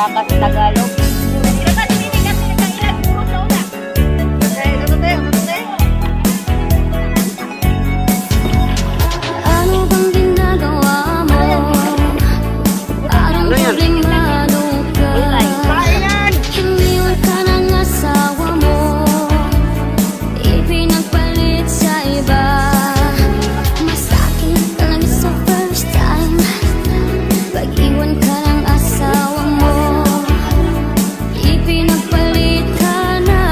baka sa Tagalog. Ano bang ginagawa mo? Parang problemado ka. Iniwan ka ng asawa mo, ipinagpalit sa iba. Masakit talaga sa first time pag-iwan ka ng asawa mo, ipinagpalit ka na.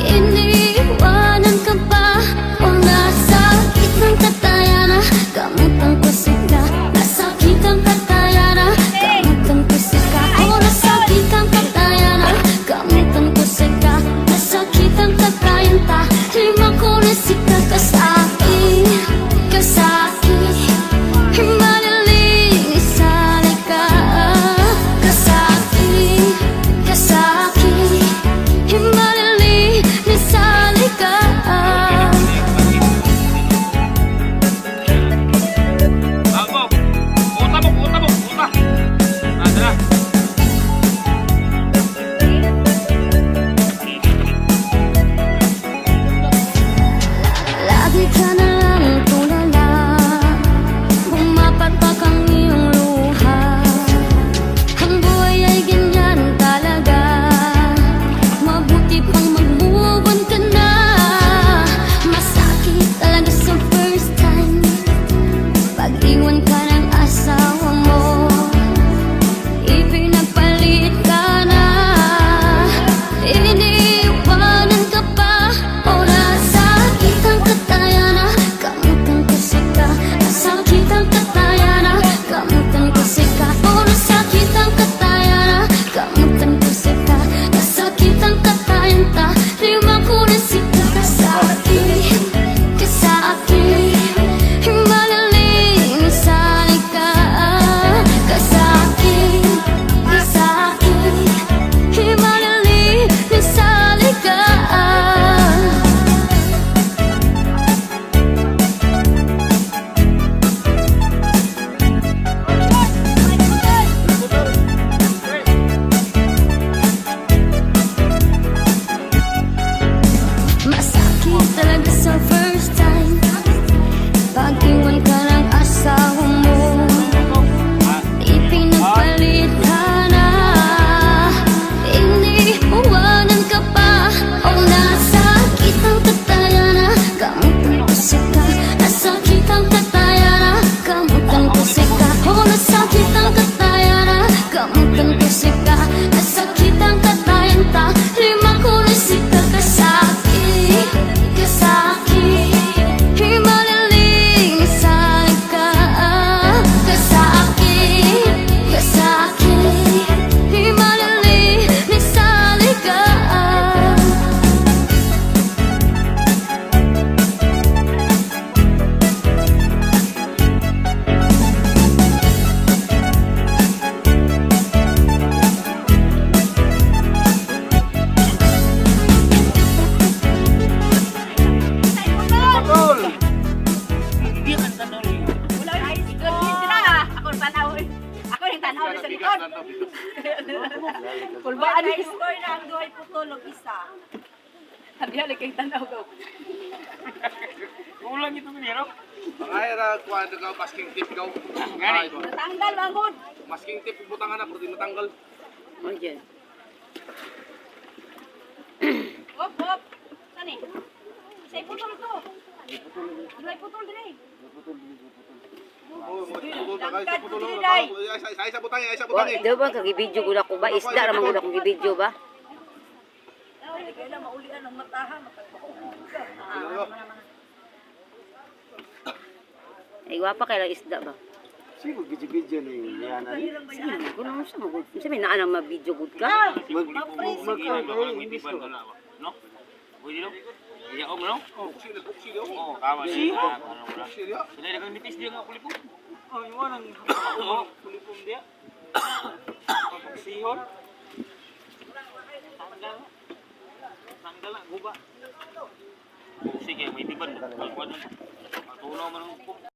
Iniwanan ka pa. O nasakit ng katayana, kamutan ko sika. Nasakit ang katayana, kamutan ko sika. O nasakit ang katayana, kamutan ko sika. Nasakit ang katayanta, lima ko na sika. Kasaki, kasaki, himalaling isalay ka. Kasaki, kasaki, himalaling isalay ka. Ako. Kuta mo, kuta mo, kuta. Ah, tara. Lagi ka na lang tulala, pumapatak ang iyong luha. Ang buhay ay ganyan talaga. Mabuti pang mag-move on ka na. Masakit talaga sa first time pag-iwan ka ng asawa mo, ipinagpalit ka na. Iniwanan ka pa. O nasakit ang katayana, kamutan ko sika. Nasakit ang katayana, kamutan ko sika. O nasakit ang katayana, kamutan ko sika. Nasakit ang katayanta, lima ko na sika. Kasakit, kasakit, himalaling sanay ka. Kasakit, kasakit, himalaling sanay ka. Masakit talaga sa first time pag-iwan ka ng asawa mo, ipinagpalit ka na. Iniwanan ka pa. O nasakit ang katayana, kamutan ko sika. Nasakit ang katayana, kamutan ko sika. O nasakit ang katayana, kamutan ko sika. Nasakit ang katayanta, lima ko na sika. Kasakit, kasakit, himalaling sanay ka. Kasakit, kasakit, himalaling sanay ka. Patol. Ako tanaw. Ako yung tanaw sa likod. Kulbaan Ay, score na ang duhay putol og isa. Sabi kay tanaw daw. Kulang ito minero. Ay ra kuan ka masking tip ka. Ngani. Natanggal manggod. Masking tip butangan na pero di matanggal. Oye. Hop hop. Sani? Isay putol to. Duhay putol dire. Oh, mo putol ta kay Tangkad putol. putol day. Ay sa butang, ay sa butang. Di ba kag-video gud ako ba? Isda ra man gud akong gi-video ba? Ay, kailan maulian ang mataha makagbaon. Ay gwapa kay lang isda ba? Sige, video-video na yung niya na. Sige, kuno mo sa mo gud. Unsa may naa nang ma-video gud ka? Mag, mag, mag, English ko. No? Pwede no? Iya om no? Oh, tama. Si. Sila dagang nipis dia nga kulipom. Oh, yung anang oh, kulipom dia. Sihon. Tanggal. Tanggal guba. Sige, may tiban. Kuan. Matunaw man ang